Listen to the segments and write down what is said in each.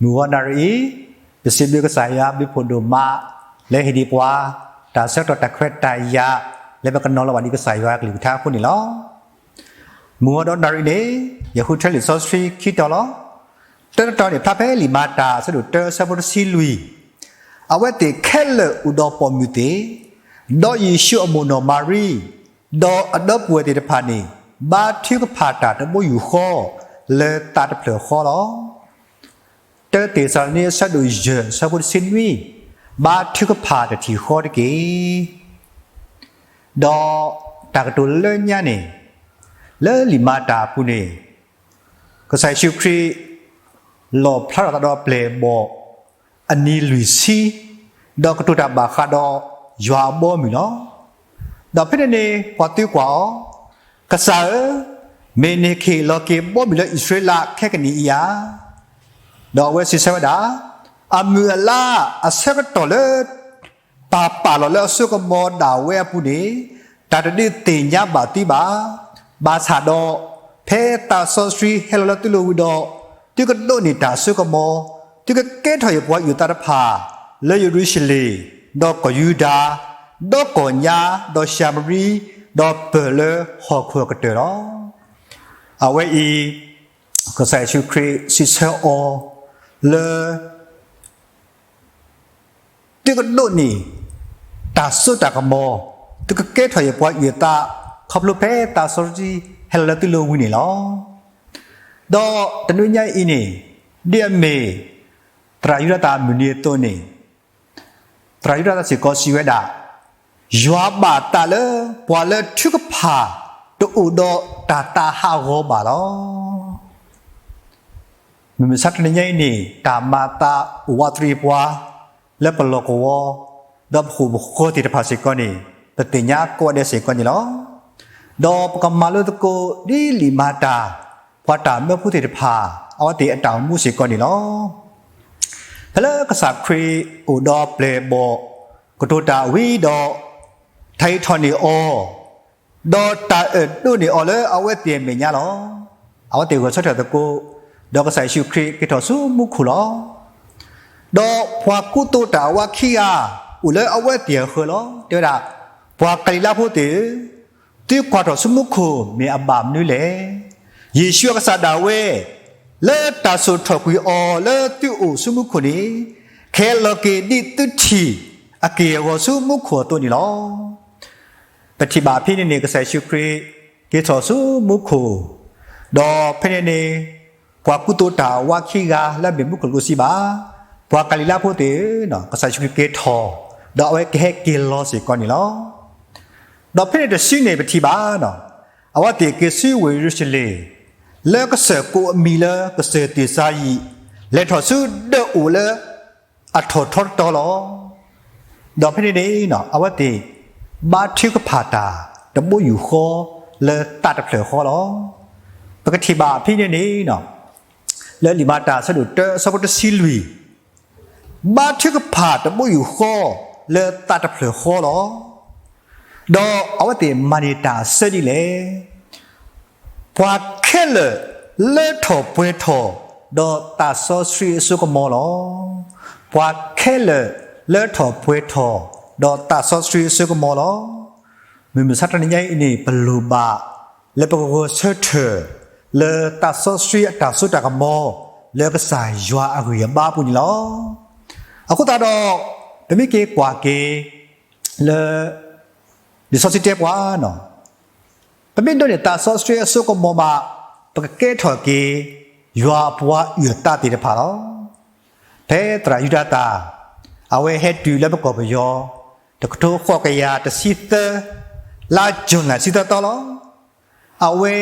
မုၢ်ဂီၤနၣ်ရံၣ်အံၤ, ပစံးဘျုးကစၢ်ယွၤဘျုးဖှိၣ်ဒိၣ်မး လၢဟ့ၣ်ဒံးပှၤ တၢ်ဆၢကတီၢ်တၢ်ခွဲးတၢ်ယာ် လၢပကနီၤလီၤဘၣ်ဒံးကစၢ်ယွၤအကလုၢ်ကထါအဃိန့ၣ်လီၤ. မုၢ်ဂီၤဒီးနၣ်ရံၣ်န့ၣ် ယဃုထၢလံာ်စီဆှံခံတီၤလီၤ. တၢတတီၤန့ၣ် ဖျါဖဲလံာ်မၤတၢ်အဆၢဒိၣ်တၢအဆၢဖိတဆံလွံၢ်, အဝဲသ့ၣ်ခဲလၢာ်အိၣ်ဒီးပိာ်မုၣ်သ့ၣ်, ဒီးယ့ၣ်ၡူးအမိၢ်နီၢ်မၤရံ, ဒီးအဒီပုၢ်ဝဲၢ်သ့ၣ်တဖၣ်န့ၣ် ဘါထုကဖၣ်တၢ်တဘိယူၢ်ဃီ လၢသးတဖျၢၣ်ဃီလီၤ. တၢသ့းစၤလနံအဆၢဒိၣ်ယဲၢ်အဆၢဖိတဆံနွံ, ဘါထုကဖၣ်တထံၣ်ဃီတက့ၢ်. ဒီးတၢ်ကတိၤလၢညါန့ၣ်, လၢလံာ်မၤတၢ်အပူၤန့ၣ်, ကစၢ်ယ့ၣ်ၡူးခရံာ် လီၣ်ဖျါထီၣ်သးဒီးပျဲၢ်အဘီၣ် အနံၤလွံၢ်ဆံ, ဒီးကတိၤတၢ်ဘၣ်ဃးဒီးယွၤအဘီအမုၢ်လီၤ. ဒီးဖဲန့ၣ်န့ၣ် ပှၤသံကွၢ်အီၤ, ကစၢ်ဧၢ, မ့ၢ်နဟ့ၣ်လီၤက့ၤဘီမုၢ်လၢအံၣ်စရ့လးခဲကနံၣ်အံၤဧါ. ဒီးအဝဲစံးဆၢဝဲဒၣ်, အမုၢ်အလါအဆၢကတီၢ်လၢ ပၢ်ပာ်လီၤလၢအစိကမီၤဒၣ်ဝဲအပူၤန့ၣ်, တၢ်တဒုးသ့ၣ်ညါဘၣ်သုဘၣ်. ဘၣ်ဆၣ်ဒီး ဖဲသးစီဆှံဟဲလီၤလၢသုလိၤဝံၤဒီး, သုကဒိးန့ၢ်တၢ်အစိကမီၤ, သုကကဲထီၣ်ယပှၤအံၣ်စရ့လးတဖၣ် လၢယရူၤၡလ့ၣ်, ဒီးကီၢ်ယူဒၤ, ဒီးကီၢ်ညါ, ဒီးၡၤမရံ, ဒီးပၢၢ်လၢဟီၣ်ခိၣ်အကတၢၢ်လီၤ. အဝဲအံၤ ကစၢ်ယ့ၣ်ၡူးခရံာ်စံးဆၢအီၤ လၢ သုကဒိးန့ၢ် တၢ်စိတၢ်ကမီၤ, သုကကဲထီၣ်ယပှၤအံၣ်စရ့လး, ခီဖျိဖဲသးစီဆှံဟဲလီၤလၢသုလိၤဝံၤန့ၣ်လီၤ. ဒီးတနွံညါအံၤန့ၣ်, ဒ်အမ့ၢ် သရၣ်ယူဒၤသၣ်အမုၢ်နံၤအသိးန့ၣ်, သရၣ်ယူဒၤသၣ်စ့ၢ်ကီးစံးဝဲဒၣ်, ယွၤဘၣ်သးလၢပှၤလၢထုကဖၣ်တအိၣ်ဒီးတၢ်သးဟးဂီၤဘၣ်လီၤ. မုၢ်မဆါတနံၤညါအံၤန့ၣ် တၢ်မၤသးအိၣ်ဝးတရံးပှၤ လၢပလီၢ်ကဝီၤ, ဒီးပဃိၣ်ပဃီၤသ့ၣ်တဖၣ်စ့ၢ်ကီးန့ၣ် ပသ့ၣ်ညါကိးဂၤဒဲးစ့ၢ်ကီးန့ၣ်လီၤ. ဒီးပကမၤလိသကိးဒ်လံာ်မၤတၢ် ပှၤတၢ်မၢဖိသ့ၣ်တဖၣ် အဝဲသ့ၣ်အတၢ်အိၣ်မူစ့ၢ်ကီးန့ၣ်လီၤ. ဖဲလၢကစၢ်ခရံာ်အိၣ်ဒီးပျဲၢ်အဘီၣ် ကတိၤတၢ်ဝံၤဒီး တၢ်ဟ့ၣ်ထီၣ်န့ၢ်အီၤ, ဒီးတၢ်အၢၣ်ဒိးန့ၢ်အီၤလၢအဝဲသ့ၣ်အမဲာ်ညါလီၤ. အဝဲသ့ၣ်ဂဲၤဆၢထၢၣ်သကိး, ဒီးကစၢ်ယ့ၣ်ၡူးခရံာ်က့ၤထီၣ်ဆူမူခိၣ်လီၤ. ဒီးပှၤကူသိးတၢ်အဝးခံဂၤ အိၣ်လၢအဝဲသ့ၣ်အဃၢၤလီၤ. တဲဝဲဒၣ်, ပှၤကၤလံၤလါဖိသ့ၣ်ဧၢ, သုကွၢ်ထီၣ်ဆူမူခိၣ်မ့ၢ်အဘၣ်မနုၤလဲၣ်. ယ့ၣ်ၡူးအကစၢ်ဒၣ်ဝဲ လၢတၢ်စိာ်ထီၣ်ကွံာ်အီၤလၢသုအိၣ်ဆူမူခိၣ်န့ၣ်, ခဲလီၤက့ၤဒ်သုထံၣ်အက့ၢ်အဂီၤဆူမူခိၣ်အသိးန့ၣ်လီၤ. ပထံၣ်ဘၣ်ဖဲန့ၣ်န့ၣ် ကစၢ်ယ့ၣ်ၡူးခရံာ် က့ၤထီၣ်ဆူမူခိၣ်, ဒီးဖဲန့ၣ်န့ၣ် ပှၤကူသိးတၢ်အဝးခံဂၤလၢအမ့ၢ်မူခိၣ်တကလုာ်စံးဘၣ်, ပှၤကၤလံၤလါဖိသ့ၣ်ဧၢ, ကစၢ်ယ့ၣ်ၡူးခရံာ်က့ၤထီၣ်, ဒီးအဝဲကဟဲက့ၤလီၤစ့ၢ်ကီးန့ၣ်လီၤ. ဒီးဖဲန့ၣ်တစုန့ၣ်ပထံၣ်ဘၣ်, အဝဲသ့ၣ်က့ၤဆူဝ့ၢ်ယရူၤၡလ့ၣ်, လၢကစၢၢ်ကိးအမံၤလၢကစၢၢ်သ့ၣ်စၤယံး, လဲၤထီၣ်ဆူဒၢးအိၣ်လၢ အထီၣ်ထီတတီၤလီၤ. ဒီးဖဲန့ၣ်န့ၣ် အဝဲသ့ၣ် ဘါထုကဖၣ်တၢ် တဘိယူၢ်ဃီ လၢသးတဖျၢၣ်ဃီလီၤ. ပကထံၣ်ဘၣ်ဖဲန့ၣ်န့ၣ် လၢလံာ်မၤတၢ်အဆၢဒိၣ်တၢအဆၢဖိတဆံလွံၢ်, ဘါထုကဖၣ်တဘိယူၢ်ဃီ လၢသးတဖျၢၣ်ဃီလီၤ. ဒီးအဝဲသ့ၣ်မၤန့ၢ်တၢ်အစၢဒ်လဲၣ်. ပှၤခဲလၢာ်လၢထီၣ်ပှဲၤထီၣ် ဒီးသးစီဆှံအစိကမီၤလီၤ. ပှၤခဲလၢာ်လၢထီၣ်ပှဲၤထီၣ် ဒီးသးစီဆှံအစိကမီၤလီၤ. မုၢ်မဆါတနံၤညါအံၤန့ၣ် ပလိၣ်ဘၣ်လၢပကဂဲၤဆၢထၢၣ် လၢသးစီဆှံအတၢ်စိတၢ်ကမီၤ လၢကစၢ်ယွၤအဂံၢ်အဘါအပူၤန့ၣ်လီၤ. အဃိသတးဒီး ပမ့ၢ်က့ၤကွၢ်က့ၤ လၢ လံာ်စီဆှံတဲပှၤ ပမ့ၢ်ဒိးန့ၢ်သးစီဆှံအစိကမီၤဘၣ် ပကကဲထီၣ်က့ၤ ယွၤအပှၤအုၣ်အသးသ့ၣ်တဖၣ်လီၤ. ဖဲသရၣ်ယူဒၤသၣ် အဝဲဟဲတုၤလၢပကီၢ်ပယီၤ တကထိဃိးကယၤတဆံသၢ လါကၠူၤလဲၣ်တဆံသၢသီလီၤ. အဝဲ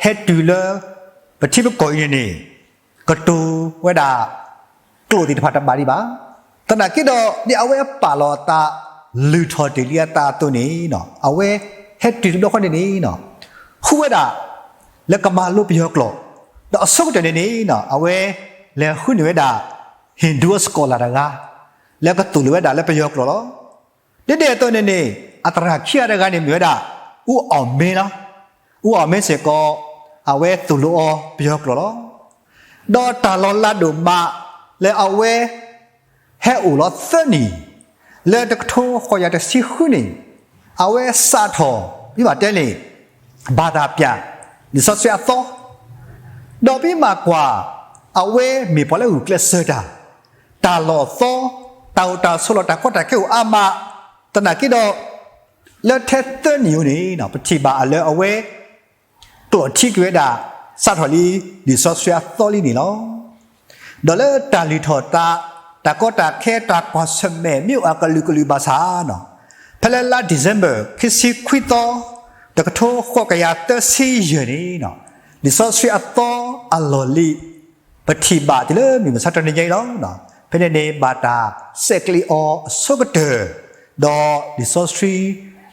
ဟဲတုၤလၢ ပထံပကီၢ်အံၤန့ၣ်န့ၣ် ကတိၤဝဲဒၣ် ကျိာ်သ့ၣ်တဖၣ်တဘၣ်ဒံးဘၣ်. သနာ်က့ဒီး ဒ်အဝဲပာ်လီၤအသး လုၢ်ထီၣ်တ့ၢ်လံအသးအသိးန့ၣ် အဝဲဟဲတုၤတဘျီဃီန့ၣ်န့ၣ် ဃုဝဲဒၣ် လၢကမၤလိပယီၤကျိာ်, ဒီးအဆိကတၢၢ်န့ၣ်န့ၣ် အဝဲလဲၤဃုန့ၢ်ဝဲဒၣ် Hindu scholar တဂၤ လၢကသိၣ်လိဝဲဒၣ်လၢပယီၤကျိာ်လီၤ. ဒ်န့ၣ်အသိးန့ၣ်န့ၣ် အသရၣ်ခံဂၤတဂၤန့ၣ်မ့ၢ်ဝဲဒၣ် အူအီၣ်မ့လီၤ. အူအီၣ်မ့စ့ၢ်ကီး အဝဲသိၣ်လိအီၤပယီၤကျိာ်လီၤ. ဒီးတၢ်လီၤလးဒိၣ်မး လၢအဝဲ ဟဲအိၣ်လီၤသၢနံၣ်, လၢတကထိဃိးကယၤတဆံဃုန့ၣ်, အဝဲစးထီၣ် မ့ၢ်ဘၣ်တဲန့ၣ် ဘၣ်တၢ်ပျၢ် လံာ်စီဆှံအသီ, ဒီးမ့ၢ်ဘၣ်ကွၢ် အဝဲမ့ၢ်ပှၤလၢဂုာ်ကျဲးစၢးတၢ်, တၢ်လီၢ်အသီ, တၢ်အိၣ်တၢ်ဆိးလီၤ တၢ်ကီတၢ်ခဲအိၣ်အါမး, သနာ်က့ဒီး လၢထဲသၢနံၣ်အံၤန့ၣ် ပထံၣ်ဘၣ်အလၢအဝဲ ကျိးထံက့ၤဝဲဒၣ် စးထီၣ်လံ လံာ်စီဆှံအသီလံန့ၣ်လီၤ. ဒီးလၢတၢ်လုၢ်ထီၣ်သး တၢ်ကီတၢ်ခဲ တၢ်ကွၢ်ဆၢၣ်မဲာ် မ့ၢ်အိၣ်အကလုာ်ကလုာ်ဘၣ်ဆၣ်, ဖဲလၢလါ December ခံဆံခွံသီ တကထိဃိးကယၤသၢဆံယဲၢ်န့ၣ်, လံာ်စီဆှံအသီအလီၢ်လံၤ ပထံၣ်ဘၣ်တုၤလၢမုၢ်မဆါတနံၤညါအံၤလီၤ. ဖဲန့ၣ်န့ၣ် ဘၣ်တၢ်ဆဲးကျိးအီၤအဆိကတၢၢ်, ဒီးလံာ်စီဆှံ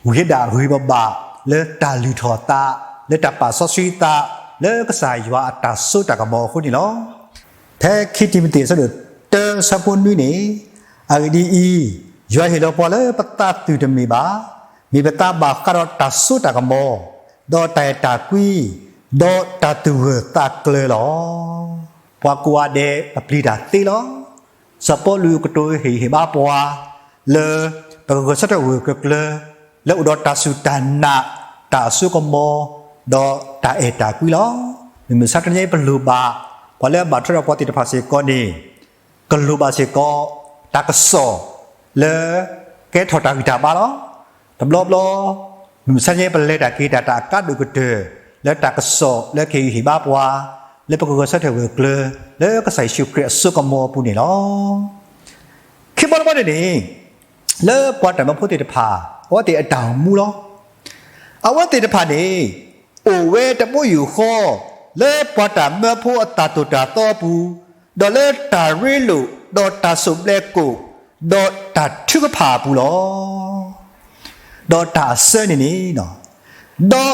ဝံၤဒၣ်ဂ့ၢ်ပဘၣ် လၢတၢ်လုၢ်ထီၣ်သး, လၢတၢ်ပာ်စီဆှံသး လၢကစၢ်ယွၤအတၢ်စိတၢ်ကမီၤအဃိန့ၣ်လီၤ. ဖဲခံတံၤမသ့း အဆၢဒိၣ်တၢ အဆၢဖိနွံန့ၣ်, အဂ့ၢ်ဒ်အံၤ, ယွၤဟ့ၣ်လီၤပှၤလၢပသးသုးတမ့ၢ်ဘၣ်, မ့ၢ်ပသးဘၣ်ဃးဒီးတၢ်စိတၢ်ကမီၤ, ဒီးတၢ်အဲၣ်တၢ်ကွံ, ဒီးတၢ်သူၣ်ဂၢၢ်သးကျၢၤလီၤ. ပှၤကိးဂၤဒဲး ပပျံၤတၢ်သ့လီၤ. စီၤပီလူးကတိၤဟ့ၣ်ဂံၢ်ဟ့ၣ်ဘါပှၤ လၢ ပကဂဲၤဆၢထၢၣ်ဂၢၢ်ဂၢၢ်ကျၢၤကျၢၤ လၢအိၣ်ဒီးတၢ်စူၢ်တၢ်နာ်, တၢ်အစိကမီၤ, ဒီးတၢ်အဲၣ်တၢ်ကွံလီၤ. မုၢ်မဆါတနံၤအံၤ ပလိၣ်ဘၣ် ပှၤလၢအဘၣ်ထွဲဒီးပှၤသ့ၣ်တဖၣ်စ့ၢ်ကီးန့ၣ် ကလိၣ်ဘၣ်စ့ၢ်ကီး တၢ်ကစီၣ် လၢ ကဲထီၣ်တၢ်ဂံၢ်တၢ်ဘါလီၤ. တဘျီဘျီ မုၢ်မဆါတနံၤအံၤ ပလဲၤတၢ်က့ၤတၢ် တၢ်အကါဒိၣ်ကတၢၢ် လၢတၢ်ကစီၣ်လၢကဟ့ၣ်ဂံၢ်ဟ့ၣ်ဘါပှၤ လၢပကဂဲၤဆၢထၢၣ်ဂၢၢ်ကျၢၤ လၢကစၢ်ယ့ၣ်ၡူးခရံာ်အစိကမီၤအပူၤန့ၣ်လီၤ. ခံဘီတဘီန့ၣ်န့ၣ် လၢပှၤတၢ်မၢဖိသ့ၣ်တဖၣ် အဝဲသ့ၣ်အတၢ်အိၣ်မူလီၤ. အဝဲသ့ၣ်တဖၣ်န့ၣ် အိၣ်ဝဲတဘိယူၢ်ဃီ လၢပှၤတၢ်မၢဖိအတၢ်သိၣ်တၢ်သီအပူၤ, ဒီးလၢတၢ်ရ့လိာ်, ဒီးတၢ်စိၣ်ဘျဲးကိၣ်, ဒီးတၢ်ထုကဖၣ်အပူၤလီၤ. ဒီးတၢ်အစၢန့ၣ်န့ၣ်, ဒီး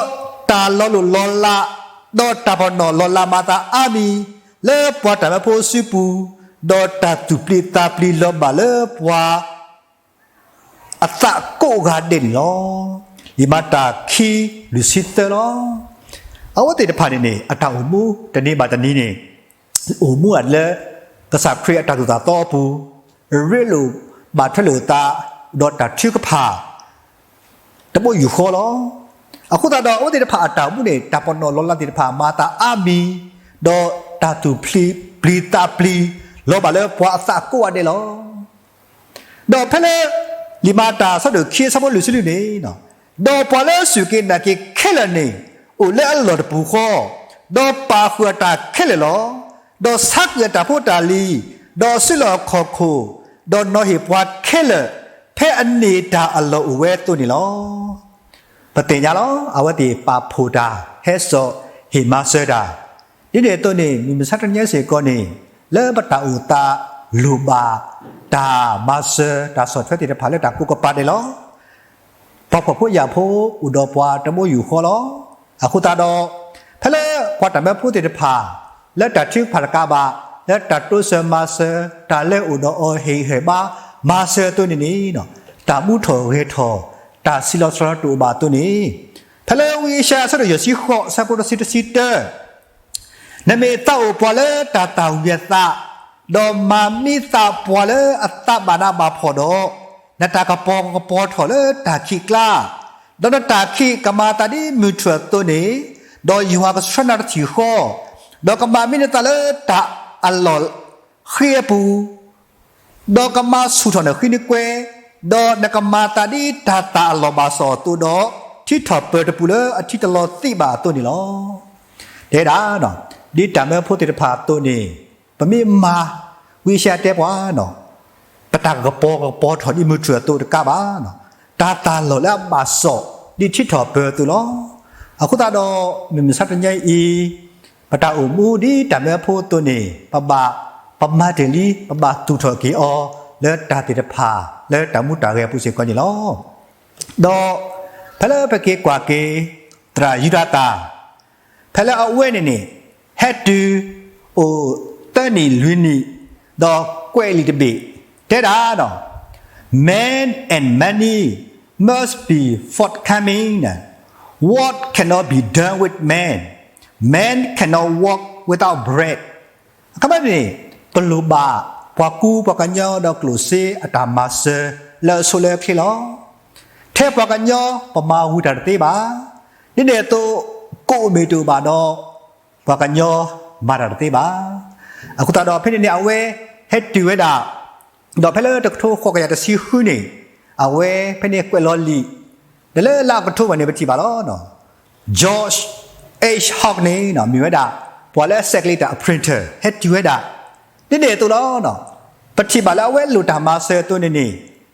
တၢ်လီၤလိၢ်လီၤလး, ဒီးတၢ်ပနီၣ်လီၤလးမၤသးအါမံၤ, လၢပှၤတၢ်မၢဖိအစုပူၤ, ဒီးတၢ်သူၣ်ပျံၤသးပျံၤလီၤဘၣ်လၢပှၤ အသးကိးဂၤဒဲးန့ၣ်လီၤ. လံာ်မၤတၢ်ခံ လွံၢ်ဆံသၢလီၤ. အဝဲသ့ၣ်တဖၣ်န့ၣ်န့ၣ် အတၢ်အိၣ်မူတနံၤဘၣ်တနံၤန့ၣ် အိၣ်မူလၢ ကစၢ်ခရံာ်အတၢ်သိၣ်တၢ်သီအပူၤ, ရ့လိာ်ဘၣ်ထွဲလိာ်အသး, ဒီးတၢ်ထုကဖၣ် တဘိယူၢ်ဃီလီၤ. အဃိသတးဒီး အဝဲသ့ၣ်တဖၣ်အတၢ်အိၣ်မူန့ၣ် တၢ်ပနီၣ်လီၤလးသ့ၣ်တဖၣ်မၤသးအါမံၤ, ဒီးတၢ်သူၣ်ပျံၤသးပျံၤလီၤဘၣ်လၢပှၤအသးကိးဂၤဒဲးလီၤ. ဒီးဖဲလၢ လံာ်မၤတၢ်အဆၢဒိၣ်ခံ အဆၢဖိလွံၢ်ဆံလွံၢ်န့ၣ်, ဒီးပှၤလၢအစူၢ်က့ၤနာ်က့ၤခဲလၢာ်န့ၣ် အိၣ်လၢအလီၢ်တပူၤဃီ, ဒီးပာ်ဃုာ်အတၢ်ခဲလၢာ်လီၤ. ဒီးဆါကွံာ်အတၢ်ဖိတၢ်လံၤ, ဒီးစုလီၢ်အခီၣ်ခိၣ်, ဒီးနီၤဟ့ၣ်ပှၤခဲလၢာ်, ဖဲအန့ၢ်တၢ်အလီၢ်အိၣ်ဝဲအသိးန့ၣ်လီၤ. ပသ့ၣ်ညါလီၤ. အဝဲသ့ၣ်ပာ်ဖှိၣ်တၢ် ဟဲစိာ်ဟ့ၣ်မၤစၢၤတၢ်, ဒ်န့ၣ်အသိးန့ၣ် မုၢ်မဆါတနံၤညါစ့ၢ်ကီးန့ၣ် လၢပတၢ်အိၣ်သးလိၣ်ဘၣ် တၢ်မၤစၢၤတၢ်ဆီၣ်ထွဲသ့ၣ်တဖၣ်လၢတၢ်ကိးကပၤန့ၣ်လီၤ. ပှၤဖှီၣ်ဖိယာ်ဖိအိၣ်ဒီးပှၤတဘိယူၢ်ဃီလီၤ. အဃိသတးဒီး ဖဲလၢပှၤတၢ်မၢဖိသ့ၣ်တဖၣ် လၢတၢ်ထုကဖၣ်တကးဘၣ်, လၢတၢ်တိစၢၤမၤစၢၤ, တၢ်လၢအိၣ်ဒီးအီၤဟ့ၣ်ဂံၢ်ဟ့ၣ်ဘါမၤစၢၤအသိးန့ၣ်န့ၣ်, တၢ်မူထီၣ်ဂဲၤထီၣ်, တၢ်ဆံးလီၤစှၤလီၤတအိၣ်ဘၣ်အသိးန့ၣ်, ဖဲလၢဝံယၡါယၤအဆၢဒိၣ်ယဲၢ်ဆံဃိး အဆၢဖိတဆံတဆံတၢ နမ့ၢ်သးအိၣ်ပှၤလၢတၢ်သၣ်ဝံၤအသး, ဒီးမၤမံသးပှၤလၢအသးဘၣ်နးဘၣ်ဖှီၣ်ဒီး, နတၢ်ကပီၤကပီၤထီၣ်လၢတၢ်ခံးကျါ, ဒီးနတၢ်ခံးကမၤသးဒ်မုၢ်ထူၣ်အသိးန့ၣ်, ဒီးယွၤကဆှၢနၤတထံၣ်ဃီ, ဒီးကမၤမံနသးလၢတၢ်အလီၢ်ဃ့အပူၤ ဒီးကမၤဆူၣ်ထီၣ်နဃံနကွဲ, ဒီးနကမၤသးဒ်တၢ်သၣ်အလီၢ်ဘၣ်စီၣ်အသိးဒီး, ထံထီၣ်ပၢၤတပူၤလၢအထံတလီၤသံးဘၣ်အသိးန့ၣ်လီၤ. တဲဒၣ်, ဒ်တၢ်မၢဖိသ့ၣ်တဖၣ်အသိးန့ၣ်, ပမ့ၢ်မၤ ဝံယၡါယၤတဲပှၤ, ပတၢ်ကပီၤကပီၤထီၣ်ဒ်မုၢ်ထူၣ်အသိးတကးဘၣ်, တၢ်သၣ်လီၢ်လၢအဘၣ်စီၣ်ဒ်ထံထီၣ်ပၢၤအသိးလီၤ. အဃိသတးဒီး မုၢ်မဆါတနံၤညါအံၤ ပတၢ်အိၣ်မူဒ်တၢ်မၢဖိအသိးန့ၣ် ပဘၣ် ပမၤတ့ၢ်လံ ပဘၣ်သူၣ်ထီၣ်က့ၤအီၤ လၢတၢ်သ့ၣ်တဖၣ် လၢတၢ်မူတၢ်ဂဲၤအပူၤစ့ၢ်ကီးန့ၣ်လီၤ. ဒီးဖဲလၢပက့ၤကွၢ်က့ၤ သရၣ်ယူဒၤသၣ် ဖဲလၢအဝဲန့ၣ်န့ၣ် ဟဲတုၤအိၣ်သၢနံၣ်လွံၢ်နံၣ် ဒီးကွဲးလံာ်တဘ့ၣ် တဲဒၣ်, Men and money must be forthcoming. What cannot be done with men, men cannot walk without bread. အခီပညီန့ၣ် ပလိၣ်ဘၣ် ပှၤကူပှၤကညီဒီးကျိၣ်စ့အတၢ်မၤစၢၤလၢအဆိလၢအချ့လီၤ. ထဲပှၤကညီပမၤဝံၤတၢ်တသ့ဘၣ်. ဒ်န့ၣ်အသိး ကအိၣ်မ့ၢ်တအိၣ်ဘၣ်ဒီး ပှၤကညီမၤတၢ်တသ့ဘၣ်. အဃိသတးဒီး ဖဲန့ၣ်န့ၣ် အဝဲဟဲတုၤဝဲဒၣ် ဒီးဖဲလၢတကထိဃိးကယၤတဆံဃုန့ၣ် အဝဲဖဲန့ၣ်ကွဲးလီၤလံာ် ဒီးလၢလါအီးကထိဘၢၣ်န့ၣ် ပထံၣ်ဘၣ်လီၤ. George H Hogg န့ၣ် မ့ၢ်ဝဲဒၣ် ပှၤလၢအဆဲးကျိးတၢ်အ printer ဟဲတုၤဝဲဒၣ် ဒ်န့ၣ်အသိးလီၤ. ပထံၣ်ဘၣ်လၢအဝဲလိၣ်တၢ်မၤစၢၤအသိးန့ၣ်န့ၣ်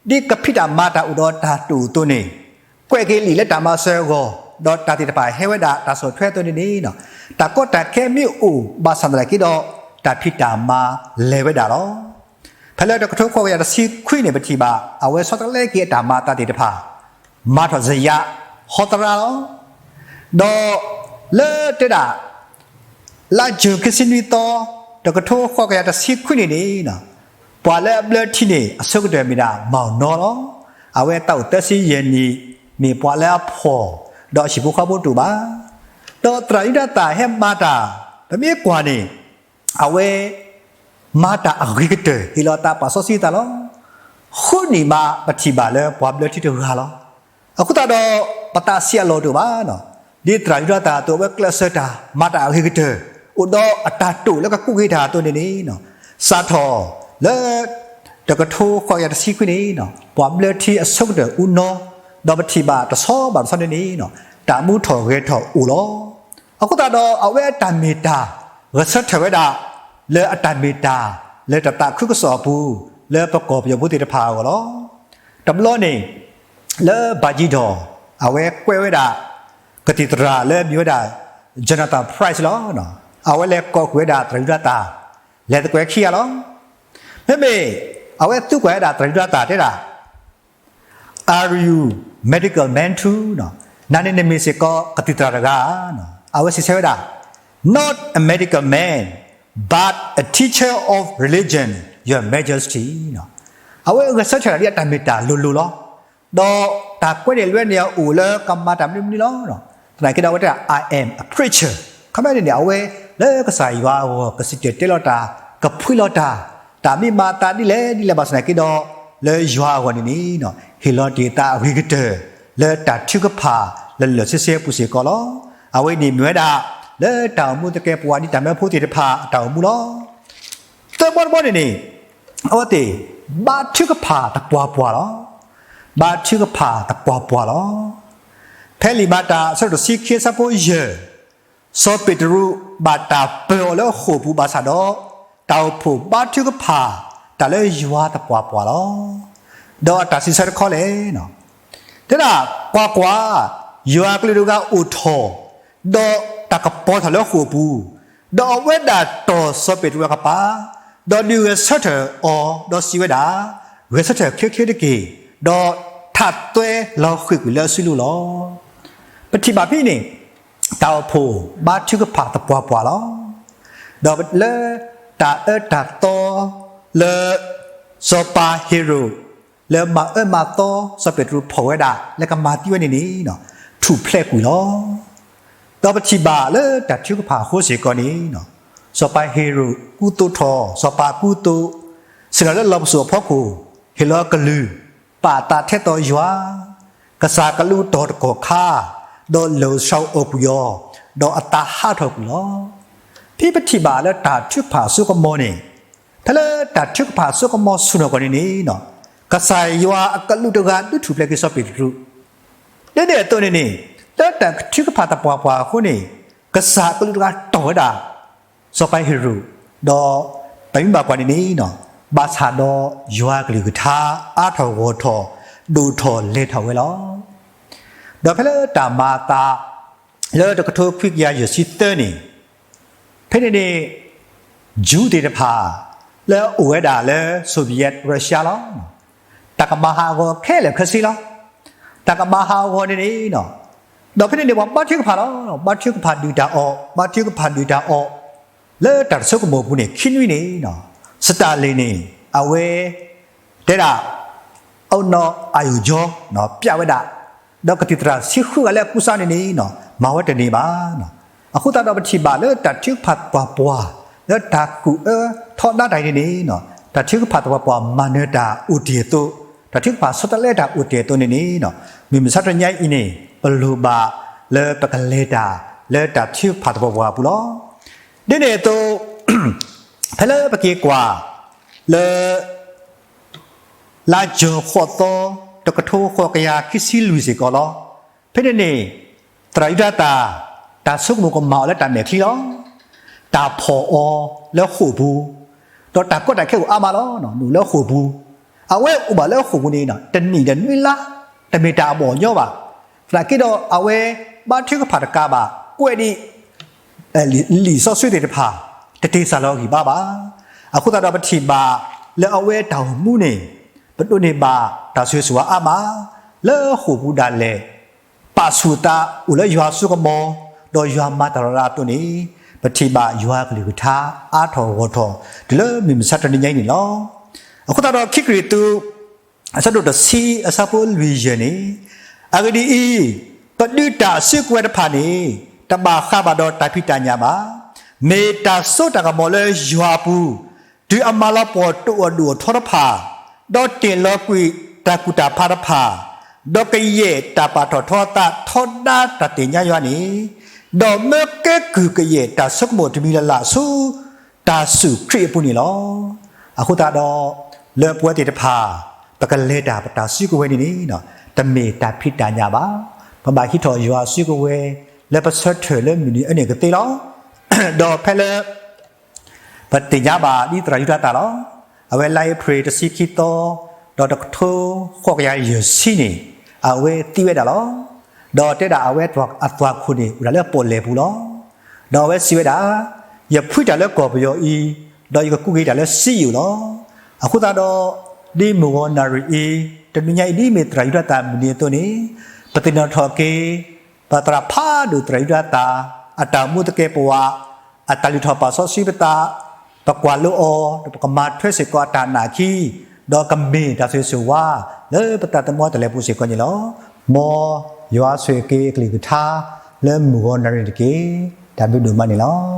ဒ်ကဖံးတၢ်မၤတၢ်အိၣ်ဒီးတၢ်တိာ်အသိးန့ၣ် ကွဲးက့ၤလံာ်လၢတၢ်မၤစၢၤအဂီၢ် ဒီးတၢ်သ့ၣ်တဖၣ်ဟဲဝဲဒၣ်တၢ်ဆီၣ်ထွဲအသိးန့ၣ်န့ၣ် တၢ်ကီတၢ်ခဲမ့ၢ်အိၣ်ဘၣ်ဆၣ်သနာ်က့ဒီး တၢ်ဖံးတၢ်မၤလဲၤဝဲဒၣ်လီၤ. ဖဲလၢတကထိဃိးကယၤတဆံခွံန့ၣ် ပထံၣ်ဘၣ် အဝဲဆီတလဲက့ၤအတၢ်မၤအသးသ့ၣ်တဖၣ် မၤထီၣ်စယး ဟီသရၣ်လီၤ. ဒီးလၢတဲဒၣ် လါယူၤခံဆံနွံသီ တကထိဃိးကယၤတဆံခွံန့ၣ်န့ၣ် ပှၤလၢအဘျၢထံန့ၣ် အဆိကတၢၢ်မ့ၢ်ဒၣ် မီၢ်နီလီၤ. အဝဲသးအိၣ်သၢဆံယဲၢ်နံၣ် မ့ၢ်ပှၤလၢအဖှီၣ် ဒီးအဟံၣ်ဖိဃီဖိတအိၣ်ဘၣ်. ဒီးသရၣ်ယူဒၤသၣ်ဟဲမၤတၢ် ပမ့ၢ်ကွၢ်န့ၣ် အဝဲ မၤတၢ်အဂ့ၤကတၢၢ် ဟ့ၣ်လီၤသးပာ်စီဆှံသးလီၤ. ဃုနံၣ်မး ပထံၣ်ဘၣ်လၢပှၤဘျၢထံတဂၤလီၤ. အဃိသတးဒီး ပသးဆံးအလီၢ်တအိၣ်ဘၣ်. ဒ်သရၣ်ယူဒၤသၣ်အသိး အဝဲကျဲးစၢးတၢ် မၤတၢ်အဂ့ၤကတၢၢ် အိၣ်ဒီးအတၢ်တိာ်လၢကကူးက့ၤတၢ်အသိးန့ၣ်န့ၣ် စးထီၣ်လၢ တကထိဃိးကယၤတဆံခွံန့ၣ် ပှၤဘျၢထံအဆိကတၢၢ်အူနီ ဒီးပထံၣ်ဘၣ်တဆီဘၣ်တဆီန့ၣ်န့ၣ် တၢ်မူထီၣ်ဂဲၤထီၣ်အိၣ်လီၤ. အဃိသတးဒီး အဝဲအတၢ်မ့ၢ်တၢ် ဂဲၤဆၢထၢၣ်ဝဲဒၣ် လၢအတၢ်မ့ၢ်တၢ် လၢတၢ်သးခုကစီၣ်အပူၤ လၢပကီၢ်ပယီၤဖိသ့ၣ်တဖၣ်အဂီၢ်လီၤ. တဘျီန့ၣ် လၢဘၣ်ယံၤဒီး အဝဲကွဲးဝဲဒၣ် ကသံၣ်သရၣ်လၢမ့ၢ်ဝဲဒၣ် Jonathan Price လီၤ. အဝဲလဲၤကိးကွံာ်ဝဲဒၣ်သရၣ်ယူဒၤသၣ် လဲၤသကိးခံဂၤလီၤ. မ့မ့ၢ် အဝဲသံကွၢ်ဝဲဒၣ်သရၣ်ယူဒၤသၣ်တဲဒၣ် Are you medical man too? နၤန့ၣ်နမ့ၢ်စ့ၢ်ကီးကသံၣ်သရၣ်တဂၤဧါ. အဝဲစံးဆၢဝဲဒၣ် Not a medical man, but a teacher of religion, Your Majesty. အဝဲဂဲၤဆၢထၢၣ်ဒ်အတၢ်မ့ၢ်တၢ်လိၤလိၤလီၤ. ဒီးတၢ်ကွဲးန့ၢ်လွဲန့ၢ်အအိၣ်လၢကမၤတၢ်မနုၤမနုၤလီၤ. သနာ်က့ဒီးအဝဲတဲဒၣ် I am a preacher. ခီပညီန့ၣ်န့ၣ် အဝဲလၢကစၢ်ယွၤအဂီၢ် ကစံၣ်တဲၤတဲလီၤတၢ် ကဖှံလီၤတၢ်, တၢ်မ့ၢ်မၤအသးဒ်လဲၣ်ဒ်လဲၣ်ဘၣ်ဆၣ်သနာ်က့ဒီး လၢယွၤအဂီၢ်န့ၣ်န့ၣ် ဟ့ၣ်လီၤတ့ၢ်သးအဂ့ၤကတၢၢ် လၢတၢ်ထုကဖၣ်လၢာ်လၢာ်ဆ့ဆ့အပူၤစ့ၢ်ကီးလီၤ. အဝဲန့ၣ်မ့ၢ်ဝဲဒၣ် လၢတၢ်အိၣ်မူသကဲးပဝးဒ်တၢ်မၢဖိသ့ၣ်တဖၣ်အတၢ်အိၣ်မူလီၤ. သၢဘီတဘီန့ၣ်န့ၣ် အဝဲသ့ၣ် ဘါထုကဖၣ်သပှၢ်ပှၢ်လီၤ. ဘါထုကဖၣ်သပှၢ်ပှၢ်လီၤ. ဖဲလံာ်မၤတၢ်အဆၢဒိၣ်တဆံခံအဆၢဖိယဲၢ် စီၤပ့းတရူးဘၣ်တၢ်ပၢၤအီၤလၢဃိာ်ပူၤဘၣ်ဆၣ်ဒီး တၢ်အိၣ်ဖှိၣ်ဘါထုကဖၣ်တၢ်လၢယွၤသပှၢ်ပှၢ်လီၤ. ဒီးအတၢ်စံးဆၢတခီလဲၣ် တဲဒၣ် ကွၢ်ကွၢ်, ယွၤအကလူးတဂၤအိၣ်ထီၣ်, ဒီးတၢ်ကပီၤထီၣ်လၢဃိာ်ပူၤ, ဒီးအဝဲဒၣ်တီၢ်စီၤပ့းတရူးအကပၤ, ဒီးဒုးဂဲၤဆၢထၢၣ်အီၤ, ဒီးစံးဝဲဒၣ်, ဂဲၤဆၢထၢၣ်ချ့ချ့တက့ၢ်, ဒီးထးသွဲလီၤဃ့ၢ်ကွံာ်လၢအစုလိၤလီၤ. ပထံၣ်ဘၣ်ဖဲန့ၣ် တၢ်အိၣ်ဖှိၣ်ဘါထုကဖၣ်သပှၢ်ပှၢ်လီၤ. ဒီးလၢတၢ်အၢတၢ်သီ လၢ စီၤပၤဟ့ၤရိာ် လၢမၤအၢမၤသီ စီၤပ့းတရူးဖီၣ်ဝဲဒၣ် လၢကမၤသံဝဲန့ၣ်န့ၣ် ထူၣ်ဖျဲးကွံာ်လီၤ. ဒီးပထံၣ်ဘၣ်လၢတၢ်ထုကဖၣ်အဃိစ့ၢ်ကီးန့ၣ် စီၤပၤဟ့ၤရိာ်ကူသိးထီၣ် စီၤပၤကူသိး ဆ့ၣ်နီၤလၢလီၢ်ပစိာ်အဖီခိၣ် ဟ့ၣ်လီၤကလုၢ် ပာ်သးထဲသိးယွၤ ကစၢ်ကလူးတီၢ်တကီၢ်ခါ, ဒီးလီၤစှၤအိၣ်ကွံာ်အီၤ, ဒီးအသးဟးထီၣ်ကွံာ်လီၤ. ဖဲပထံၣ်ဘၣ်လၢတၢ်ထုကဖၣ်အစိကမီၤန့ၣ်, ဖဲလၢတၢ်ထုကဖၣ်အစိကမီၤဆူၣ်နီၢ်ကီၢ်န့ၣ်န့ၣ်, ကစၢ်ယွၤအကလူးတဂၤဒုးထူၣ်ဖျဲးက့ၤစီၤပ့းတရူး, ဒ်န့ၣ်အသိးန့ၣ်န့ၣ်, လၢတၢ်ထုကဖၣ်သပှၢ်ပှၢ်အဃိန့ၣ်, ကစၢ်အကလူးတဂၤတီၢ်ဝဲဒၣ် စီၤပၤဟ့ၤရိာ်, ဒီးပမ့ၢ်ဘၣ်ကွၢ်န့ၣ်န့ၣ်, ဘၣ်ဆၣ်ဒီးယွၤအကလုၢ်ကထါ အါထီၣ်ဂီၢ်ထီၣ် ဒိၣ်ထီၣ်လဲၤထီၣ်ဝဲလီၤ. ဒီးဖဲလၢတၢ်မၤအသး လၢတကထိခွံကယၤယဲၢ်ဆံသၢန့ၣ်, ဖဲန့ၣ်န့ၣ် Jew သ့ၣ်တဖၣ် လၢအအိၣ်ဝဲဒၣ်လၢ Soviet Russia လီၤ. တၢ်ကမၤဟးဂီၤခဲလၢာ်ခဲဆ့လီၤ. တၢ်ကမၤဟးဂီၤန့ၣ်န့ၣ်, ဒီးဖဲန့ၣ်န့ၣ် ပှၤဘါထုကဖၣ်လီၤ. ဘါထုကဖၣ်ဒုၣ်တၢ်အီၣ်, ဘါထုကဖၣ်ဒုၣ်တၢ်အီၣ်, လၢတၢ်တဆိကမိၣ်အပူၤန့ၣ် ခံနွံန့ၣ်, စတၢလ့ၣ်န့ၣ် အဝဲ တဲဒၣ် အနီၢ်အယိာ်ကၠီ ပျဲဝဲဒၣ်, ဒီးကသံၣ်သရၣ်ဆံဃုဂၤလၢအကူစါန့ၣ်န့ၣ် မၤဝဲတန့ၢ်ဘၣ်. အဃိသတးဒီးပထံၣ်ဘၣ်လၢတၢ်ထုကဖၣ်သပှၢ်ပှၢ် လၢတၢ်ကူၣ်အၢထီဒါတၢ်အံၤန့ၣ်န့ၣ်, တၢ်ထုကဖၣ်သပှၢ်ပှၢ်မၤနၢၤတၢ်အိၣ်တ့ၢ်အသိး, တၢ်ထုကဖၣ်ဆီတလဲတၢ်အိၣ်တ့ၢ်အသိးန့ၣ်န့ၣ်, မုၢ်မဆါတနံၤညါအံၤန့ၣ် ပလိၣ်ဘၣ်လၢပကလဲၤတၢ်လၢတၢ်ထုကဖၣ်သပှၢ်ပှၢ်အပူၤလီၤ. ဒ်န့ၣ်အသိး ဖဲလၢပက့ၤကွၢ်လၢ လါကၠိၤဃိးသီ တကထိဃိးကယၤခံဆံလွံၢ်စ့ၢ်ကီးလီၤ. ဖဲန့ၣ်န့ၣ် သရၣ်ယူဒၤသၣ် တၢ်ဆိကမိၣ်ကမၤအီၤလၢတၢ်မဲာ်ချံလီၤ. တၢ်ဖီၣ်အီၤလၢဃိာ်ပူၤ, ဒီးတၢ်ကီတၢ်ခဲအိၣ်အါမးလီၤ. နအိၣ်လၢဃိာ်ပူၤ, အဝဲအိၣ်ဘၣ်လၢဃိာ်ပူၤန့ၣ် တနံၣ်ဒီးနွံလါ, တမ့ၢ်တၢ်အဘီၣ်ညီဘၣ်. သနာ်က့ဒီးအဝဲဘါထုကဖၣ်တကးဘၣ်, ကွဲးဒံး လံာ်စီဆှံသ့ၣ်တဖၣ် တတ့ၢ်စၢ်လီၤဂံၢ်ဘါဘၣ်. အဃိသတးဒီးပထံၣ်ဘၣ်လၢအဝဲတၢ်အိၣ်မူန့ၣ် ပဒိးန့ၢ်ဘၣ်တၢ်ဆိၣ်ဂ့ၤဆိၣ်ဝါအါမး, လၢဃိာ်ပူၤဒၣ်လဲာ် ပာ်ဆူၣ်အသးအိၣ်လၢယွၤစိကမီၤ, ဒီးယွၤမၤတၢ်လီၤလးအသိးန့ၣ် ပထံၣ်ဘၣ်ယွၤအကလုၢ်ကထါအါထီၣ်ဂီၢ်ထီၣ်တုၤလၢမုၢ်မဆါတနံၤညါအံၤန့ၣ်လီၤ. အဃိသတးဒီးခံကရံၣ်သူး အဆၢဒိၣ်တဆံအဆၢဖိလွံၢ်ယဲၢ်န့ၣ်, အဂ့ၢ်ဒ်အံၤ, ပဒုးတၢ်စုကဝဲၤတဖၣ်န့ၣ် တဘၣ်ဃးဘၣ်ဒီးတၢ်ဖံးတၢ်ညၣ်ဘၣ်. မ့ၢ်တၢ်စိတၢ်ကမီၤလၢယွၤအပူၤ, တုၤအမၤလီၤပှီၢ်တအိၣ်ဒိၣ်ထီတဖၣ်, ဒီးတ့ၢ်လီၤကွံာ်တၢ်ကူၣ်တၢ်ဖးတဖၣ်, ဒီးကယဲၢ်တၢ်ပာ်ထီၣ်ထီအသးထီဒါတၢ်သ့ၣ်ညါယွၤန့ၣ်, ဒီးမၢကဲကုၢ်ကယဲၢ်တၢ်ဆိကမိၣ်တမံၤလၢ်လၢ်ဆူ တၢ်စူၢ်ခရံာ်အပူၤန့ၣ်လီၤ. အဃိသတးဒီး လၢပဝဲသ့ၣ်တဖၣ် ပကလဲၤတၢ်ပတၢ်စုကဝဲၤန့ၣ်န့ၣ် တမ့ၢ်တၢ်ဖံးတၢ်ညၣ်ဘၣ်. ပဘၣ်ဟံးထီၣ်ယွၤစုကဝဲၤ လၢပဆၢထၢၣ်လၢမုၢ်နံၤအနံၤကသ့လီၤ. ဒီးဖဲလၢ ပသ့ၣ်ညါဘၣ်ဒ်သရၣ်ယူဒၤသၣ်လီၤ. အဝဲလါအ့ဖြ့ၣ်တဆံခံသီ ဒီးတကထိဃိးကယၤယဲၢ်ဆံန့ၣ် အဝဲသံဝဲဒၣ်လီၤ. ဒီးတဲဒၣ်အဝဲအသွၣ်ခိၣ်န့ၣ် အိၣ်ဒၣ်လၢပီၣ်လဲၣ်ပူၤလီၤ. ဒီးအဝဲစံးဝဲဒၣ်, ယဖှံတၢ်လၢကီၢ်ပယီၤအံၤ, ဒီးယကကူးက့ၤတၢ်လၢစံယိၣ်လီၤ. အဃိသတးဒီး ဒ်မုၢ်ဂီၤနၣ်ရံၣ်အံၤ တနွံညါအံၤဒ်မ့ၢ်သရၣ်ယူဒၤသၣ်မုၢ်နံၤအသိးန့ၣ်, ပသ့ၣ်နီၣ်ထီၣ်က့ၤ ပသရၣ်ဖးဒိၣ်သရၣ်ယူဒၤသၣ် အတၢ်မူသကဲးပဝး, အတၢ်လုၢ်ထီၣ်ပာ်စီဆှံပသး, ပကွၢ်လိအီၤ ဒီးပကမၤထွဲစ့ၢ်ကီးအတၢ်နာ်ခံ, ဒီးကမ့ၢ်တၢ်ဆိၣ်ဂ့ၤဆိၣ်ဝါ လၢပသးသမူတလဲၤပူၤစ့ၢ်ကီးန့ၣ်လီၤ. မ်ယွၤဆိၣ်ဂ့ၤက့ၤအကလုၢ်ကထါ လၢမုၢ်ဂီၤနၣ်ရံၣ်တက့ၢ်. တၢ်ဘျုးဒိၣ်မးန့ၣ်လီၤ.